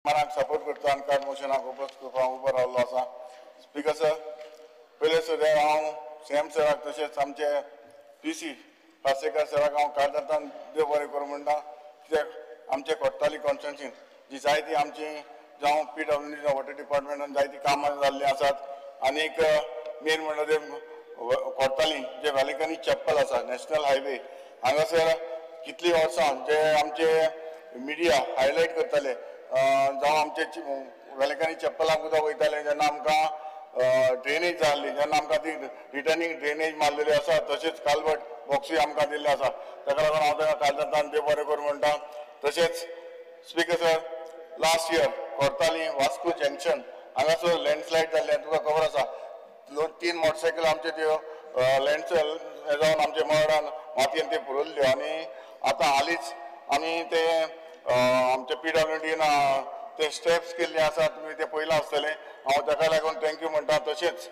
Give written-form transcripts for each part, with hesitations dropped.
डिमांडाक support करता आनी card मोशनाक oppose करपाक उबो रावल्लो आसा. स्पीकर सर, पयले सुद्दां हांव सीएम सराक तशेंच आमचे पी सी पार्सेकर सराक हांव काळजांतल्यान देव बरें करूं म्हणटा, कित्याक आमचे कोर्ताली कॉन्स्टिट्युन्सीन जी जायती आमची जावं पीडब्ल्यूडी, वॉटर डिपार्टमेंटान जायतीं कामां जाल्लीं आसात. आनीक मेन म्हणल्यार ते कोर्ताली जे वेलंकनी चॅपल आसा, नॅशनल हायवे, हांगासर कितलीं वर्सां जे आमचे मिडिया हायलायट करताले, जावं आमचे वेलंकनी चॅपलाक उदक वयतालें जेन्ना आमकां ड्रेनेज जाय आसली, जेन्ना आमकां ती रिटर्नींग ड्रेनेज मारलेली आसा, तशेंच कालवट बॉक्सूय आमकां दिल्ले आसा. ताका लागून हांव ताका काळजांतल्यान देव बरें करूं म्हणटा. तशेंच स्पीकर सर, लास्ट इयर कोर्ताली वास्को जंक्शन हांगासर लँडस्लायड जाल्लें तुका खबर आसा. दोन तीन मोटरसायकल आमच्यो त्यो लँडस्लायड जावन आमच्या मरणान मातयेन त्यो पुरयल्ल्यो. आनी आतां हालींच आमी ते आमच्या पीडब्ल्यूडीन ते स्टेप्स केल्ले आसा, तुमी ते पळयलां आसतलें. हांव ताका लागून thank you म्हणटा. तशेंच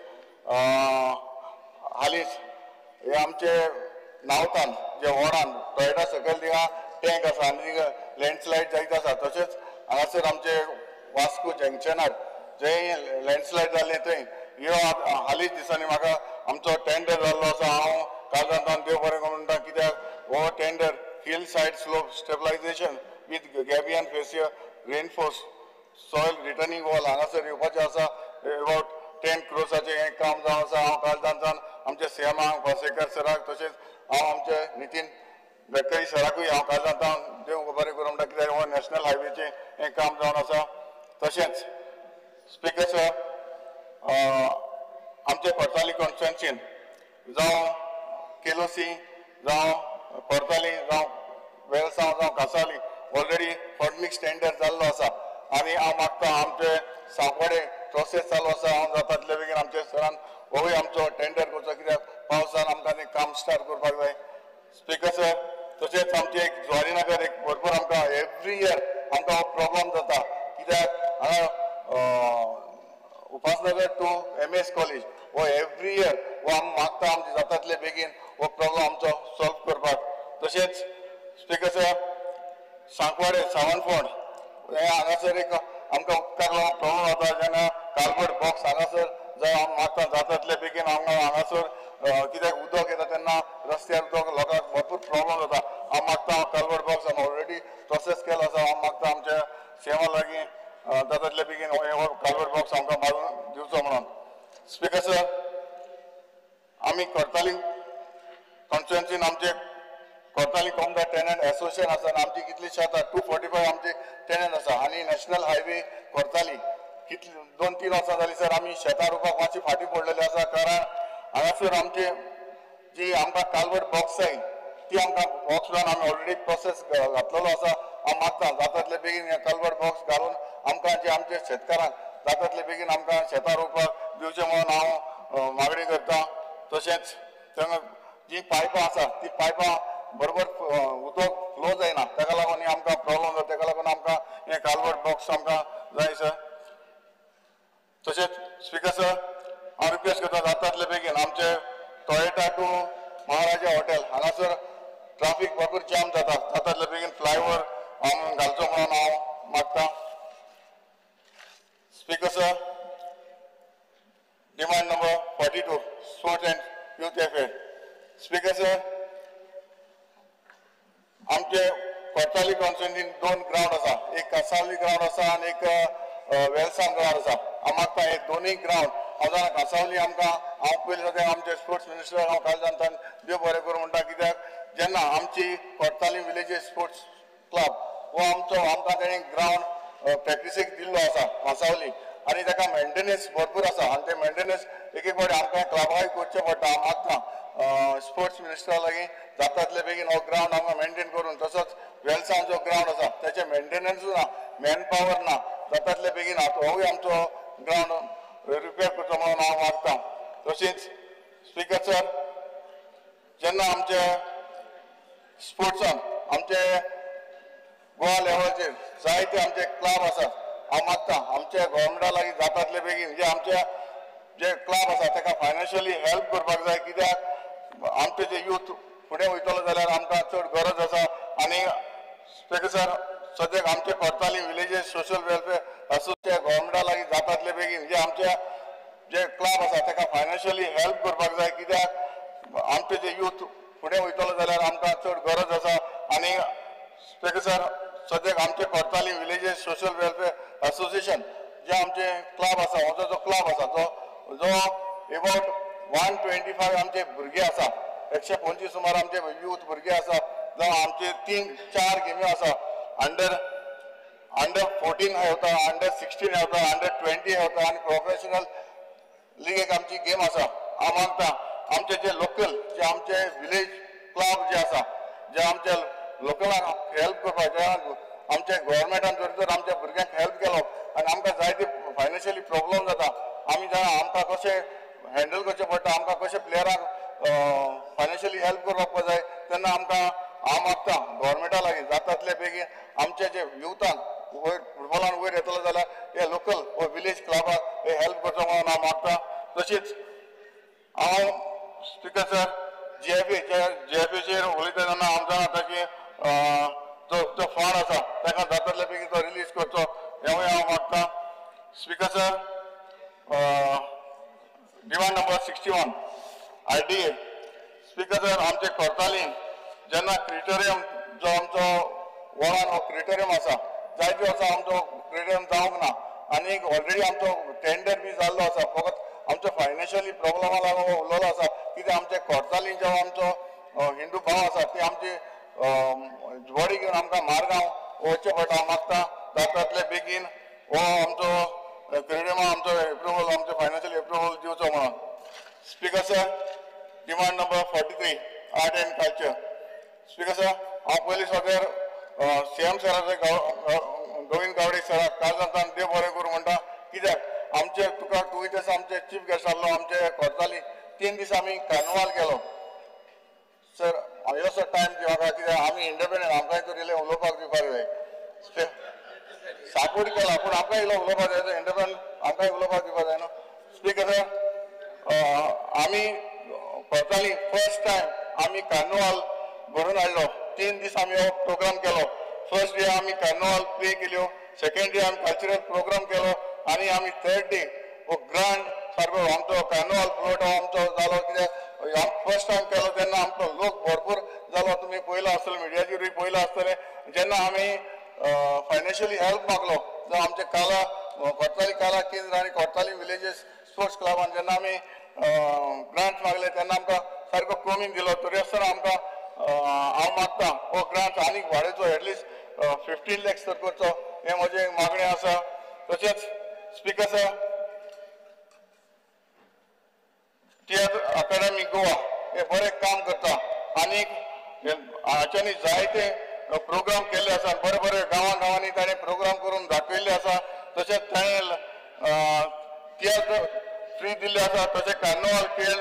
हालींच हे आमचे नावतान जे वॉर्डान टॉयटा सकयल थिंगा टँक आसा आनी थिंगा लँडस्लायड जायत आसा. तशेंच हांगासर आमचे वास्को जंक्शनार जंय लँडस्लायड जालें थंय ह्यो हालींच दिसांनी म्हाका आमचो टेंडर जाल्लो आसा. हांव काळजांतल्यान देव बरें करूं म्हणटा, कित्याक हो tender hill side slope stabilization with gabion fascia reinforce soil retaining wall हांगासर येवपाचें आसा. अबाउट 10 क्रोर्साचें हें काम जावन आसा. हांव काळजांतल्यान आमच्या सीएमाक, पार्सेकर सराक, तशेंच हांव आमचे नितीन गडकरी सराकूय हांव काळजांतल्यान देव बरें करूं म्हणटा, कित्याक हो नॅशनल हायवेचें हें काम जावन आसा. तशेंच स्पीकर सर, आमचे कोर्ताली कॉन्स्टिट्युन्सीन जावं केलोसी, जावं कोर्ताली, जावं वेलसांव, जावं कासावली ऑलरेडी फंड टेंडर जाल्लो आसा. आनी हांव मागता, आमचे सांकवाडे प्रोसेस चालू आसा, हांव जाता तितले बेगीन आमच्या सरान होय आमचो टेंडर करचो, कित्याक पावसान आमकां तें काम स्टार्ट करपाक जाय. स्पीकर सर, तशेंच आमचे एक जुवारी एक भरपूर आमकां एवरी इयर आमकां हो प्रॉब्लम जाता, कित्याक हांगा उपासनगर टू एमएस कॉलेज हो एवरी इयर हो आमी मागता आमचे जाता तितले बेगीन हो प्रॉब्लम आमचो सॉल्व करपाक. तशेंच स्पीकर सर, सांकवाडे सावनफोंड हे हांगासर एक आमकां उदकाक लागून प्रॉब्लम जाता जेन्ना कालवट बॉक्स हांगासर जाय. आमी मागता जाता तितले बेगीन हांगा हांगासर, कित्याक उदक येता तेन्ना रस्त्यार उदक लोकांक भरपूर प्रॉब्लम जाता. हांव मागता, कालवट बॉक्स आमी ऑलरेडी प्रोसेस केलो आसा. हांव मागता आमच्या सीएमा लागीं जाता तितले बेगीन हो कालवट बॉक्स आमकां मारून दिवचो म्हणून. स्पीकर सर, आमी कोर्ताली कॉन्स्टिट्युन्सीन आमचे कोर्ताली कोमदार टेनंट एसोसिएशन आसा आनी आमची कितली शेतां, 245 आमचे टेनंट आसा. आनी नॅशनल हायवे कोर्ताली कितली 2-3 वर्सां जालीं सर, आमी शेतां रोवपाक मातशी फाटीं पडलेली आसा, कारण हांगासर आमचे जी आमकां कालवट बॉक्स जाय ती आमकां बॉक्स लावन आमी ऑलरेडी प्रोसेस घातलेलो आसा. हांव मागता जाता तितले बेगीन हे कालवट बॉक्स घालून आमकां जे आमचे शेतकारांक जाता तितले बेगीन आमकां शेतां रोवपाक दिवचें म्हणून हांव मागणी करता. तशेंच थंगा जी पायपां आसा ती पायपां बरोबर उदक फ्लो जायना, ताका लागून ही आमकां प्रॉब्लम जाता. ताका लागून आमकां हें कालवट बॉक्स आमकां जाय सर. तशेंच स्पीकर सर, हांव रिक्वेस्ट करता जाता तितले बेगीन आमचे टोयोटा टू महाराजा हॉटेल हांगासर ट्राफीक भरपूर जाम जाता, जाता तितले बेगीन फ्लायओवर हांव घालचो म्हणून हांव मागता. Speaker sir, demand number 42, sport and youth affair. Speaker sir, आमचे कोर्ताली कॉन्स्टिट्युन्सीन दोन ग्रावंड आसा, एक कासावली ग्रावंड आसा आनी एक वेलसांव ग्रावंड आसा. हांव मागता हे दोनूय ग्रावंड, हांव जाणा कासावली आमकां, हांव पयलीं सगळें आमचे स्पोर्ट्स मिनिस्टर हांव काळजांतल्यान देव बरें करूं म्हणटा, कित्याक जेन्ना आमची कोर्ताली विलेजीस स्पोर्ट्स क्लब हो आमचो आमकां तेणी ग्रावंड प्रॅक्टिसीक दिल्लो आसा कासावली आनी ताका मेंटेनन्स भरपूर आसा आनी ते मेंटेनन्स एक एक फावटी आमकां क्लबाक करचें पडटा. हांव मागता स्पोर्ट्स मिनिस्टरा लागीं जाता तितले बेगीन हो ग्रावंड आमकां मेंटेन करून, तसोच वेलसांव जो ग्रावंड आसा तेचें मेंटेनन्सूय ना, मॅन पावर ना, जाता तितले बेगीन होवूय आमचो ग्रावंड रिपेर करचो म्हणून हांव मागता. तशीच स्पीकर सर, जेन्ना आमचे स्पोर्ट्सान आमचे गोवा लेवलाचेर जायते आमचे क्लब आसात, हांव मागता आमच्या गोवोरमेंटा लागीं जाता तितले बेगीन जे आमचे जे क्लब आसा ताका फायनान्शियली हेल्प करपाक जाय, कित्याक आमचे जे यूथ फुडें वयतलो जाल्यार आमकां चड गरज आसा. आनी स्पीकर सर, सद्याक आमचे Cortalim villages social welfare association गव्हर्मेंटा लागीं जातातले बेगीन जे आमचे जे क्लब आसा ताका फायनान्शियली हेल्प करपाक जाय, कित्याक आमचे जे यूथ फुडें वयतलो जाल्यार आमकां चड गरज आसा. आनी स्पीकर सर सद्याक आमचे Cortalim villages social welfare association जे आमचे क्लब आसा, हो जो क्लब आसा तो जो एबाउट 125 आमचे भुरगे आसा, 125 सुमार आमचे यूथ भुरगे आसा. जावं आमचे 3-4 गेमी आसा, अंडर 14 होता, अंडर 16 होता, अंडर 20 होता आनी प्रोफेशनल लीग एक आमची गेम आसा. हांव मागता आमचे जे लोकल जे आमचे विलेज क्लब जे आसा जे आमच्या लोकलांक हेल्प करपाक, आमच्या गव्हर्मेंटान जर तर आमच्या भुरग्यांक हेल्प केलो आनी आमकां जायते फायनान्शियली प्रॉब्लम जाता, आमी जाणा आमकां कशें हँडल करचें पडटा, आमकां कशें प्लेयरांक फायनान्शियली हेल्प करपाक जाय, तेन्ना आमकां हांव मागता गव्हर्मेंटा लागीं जातातले बेगीन आमचे जे युथांक वयर फुटबॉलान वयर येतलो जाल्यार हे लोकल वा विलेज क्लबाक हे हेल्प करचो म्हणून हांव मागता. तशीच हांव स्पीकर सर जीएफएचेर उलयता तेन्ना हांव जाणा की जो फंड आसा ताका जातातले बेगीन तो रिलीज करचो हेंवूय हांव मागता. Speaker sir demand number 61 RDA. Speaker sir आमचे कोर्तालीन जेन्ना क्रिटेरियम जो आमचो वॉर्डान हो क्रिटेरियम आसा, जायते वर्सां आमचो क्रिटेरियम जावंक ना आनी ऑलरेडी आमचो टेंडर बी जाल्लो आसा, फकत आमचो फायनान्शियली प्रॉब्लमा लागून उरलेलो आसा. कित्याक आमचे कोर्तालीन जो आमचो हिंदू भाव आसा ती आमची बॉडी घेवन आमकां मारगांव वचचें पडटा. हांव मागता जातातले बेगीन हो आमचो क्रिटेरियमा आमचो एप्रुवल आमचो फायनान्शियल एप्रुवल दिवचो म्हणून. Speaker sir demand number 43 art and culture. Speaker sir हांव पयलीं सगळ्यार सीएम सराचे गोविंद गावडे सराक काळजांतल्यान देव बरें करूं म्हणटा, कित्याक आमचे तुका तूं दीस आमचे चीफ गेस्ट आसलो आमचे कोर्ताली 3 दीस आमी कार्निवाल केलो. सर इल्लोसो टायम दी म्हाका, कित्याक आमी इंडिपेंडंट, आमकांय तरी इल्लें उलोवपाक दिवपाक जाय. सापोर्ट केला पूण आमकां इल्लो उलोवपाक जाय, इंडिपेंडंट आमकांय उलोवपाक दिवपाक जाय न्हू. स्पीकर सर आमी कोर्ताली फर्स्ट टायम आमी कार्निवाल भरून हाडलो, 3 दीस आमी हो प्रोग्राम केलो. फर्स्ट डे आमी कार्निवाल प्ले केल्यो, सेकेंड डे आमी कल्चरल प्रोग्राम केलो आनी आमी थर्ड डे हो ग्रांड सारको आमचो कार्निवाल फ्लोट हो आमचो जालो. कित्याक फर्स्ट टायम केलो तेन्ना आमचो लोक भरपूर जालो, तुमी पळयलो आसतलें मिडियाचेरूय पळयलो आसतलें. जेन्ना आमी फायनान्शियली हेल्प मागलो जावं आमचे काला कोर्ताली काला केंद्र आनी कोर्ताली विलेजीस स्पोर्ट्स क्लबान जेन्ना आमी ग्रांट मागले तेन्ना आमकां सारको कमी दिलो, तरी आसतना आमकां हांव मागता हो ग्रांट आनीक वाडयचो, एटलिस्ट 15 लॅक्स तर करचो हें म्हजें मागणें आसा. तशेंच स्पीकर सर तियात्र अकादमी गोवा हे बरें काम करता आनी हाच्यांनी जायते प्रोग्राम केल्ले आसा, बरे बरे गांवां गांवांनी ताणें प्रोग्राम करून दाखयल्ले आसा. तशेंच ताणें तियात्र फ्री दिल्ले आसा, तशें कार्निवाल खेळ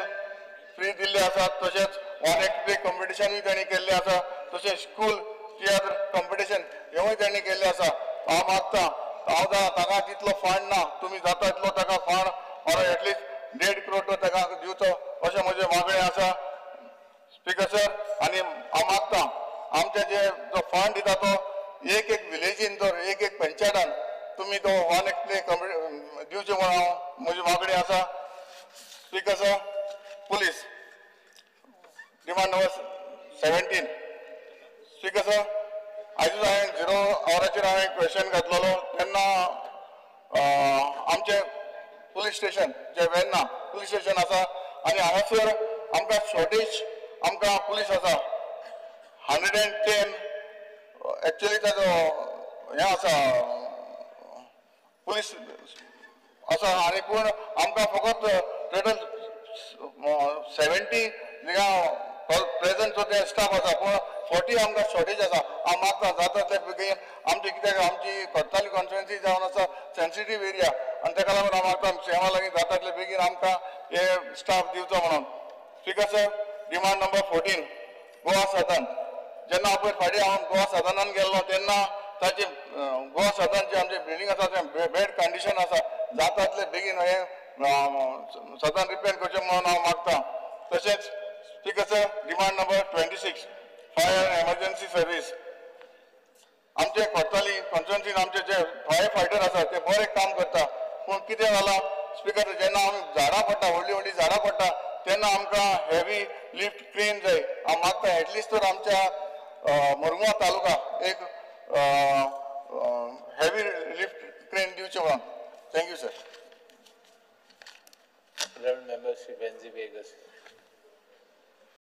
फ्री दिल्ले आसात, तशेंच वन एक्ट प्ले कॉम्पिटिशनूय तांणी केल्लें आसा, तशें स्कूल तियात्र कॉम्पिटिशन हेंवूय तांणी केल्लें आसा. हांव मागता हांव ताका तितलो फंड ना, तुमी जाता तितलो ताका fund or at least 1.5 crore तो ताका दिवचो अशें म्हजें मागणें आसा. स्पीकर सर आनी हांव मागता आमचे जे जो फंड दिता तो एक एक विलेजीन तर एक एक पंचायतान तुमी तो वन एक्ट प्ले दिवचें म्हणून हांव म्हजी मागणी आसा. Speaker sir police demand number 17. Speaker sir आयजूच हांवें 0 आवराचेर हांवें क्वेश्चन घातलेलो तेन्ना आमचें पुलीस स्टेशन जे वेर्ना पुलीस स्टेशन आसा आनी हांगासर आमकां शॉर्टेज आमकां पुलीस आसा 110 एक्चुअली ताजो हें आसा पुलीस आसा आनी पूण आमकां फकत टोटल 70 प्रेजंट जो ते स्टाफ आसा पूण 40 आमकां शॉर्टेज आसा. हांव मागता जाता ते बेगीन आमचे कित्याक आमची कोर्ताली कॉन्स्टिट्युएन्सी जावन आसा सेन्सिटीव एरिया आनी ताका लागून हांव मागता सीएमा लागीं जाता तितले बेगीन आमकां हे स्टाफ दिवचो म्हणून. Speaker sir demand number 14 Goa Sadan. जेन्ना पयर फाटीं हांव गोवा सदनान गेल्लो तेन्ना ताचे गोवा सदन जे आमचे बिल्डींग आसा तें बॅड कंडिशन आसा, जाता तितले बेगीन हें सदन रिपेर करचें म्हणून हांव मागता. तशेंच speaker sir demand number 26 fire and emergency service. आमचे कोर्ताली ते बरें काम करता. पूण कितें जालां स्पिकर, जेन्ना आमी झाडां पडटा, व्हडलीं व्हडलीं झाडां पडटा तेन्ना आमकां हेवी लिफ्ट क्रेन जाय. हांव मागता एटलिस्ट तर आमच्या मुरगांव तालुका एक हेवी लिफ्ट क्रेन दिवचें म्हणून. Thank you sir. Honorable Member Shri Venzi Vegas.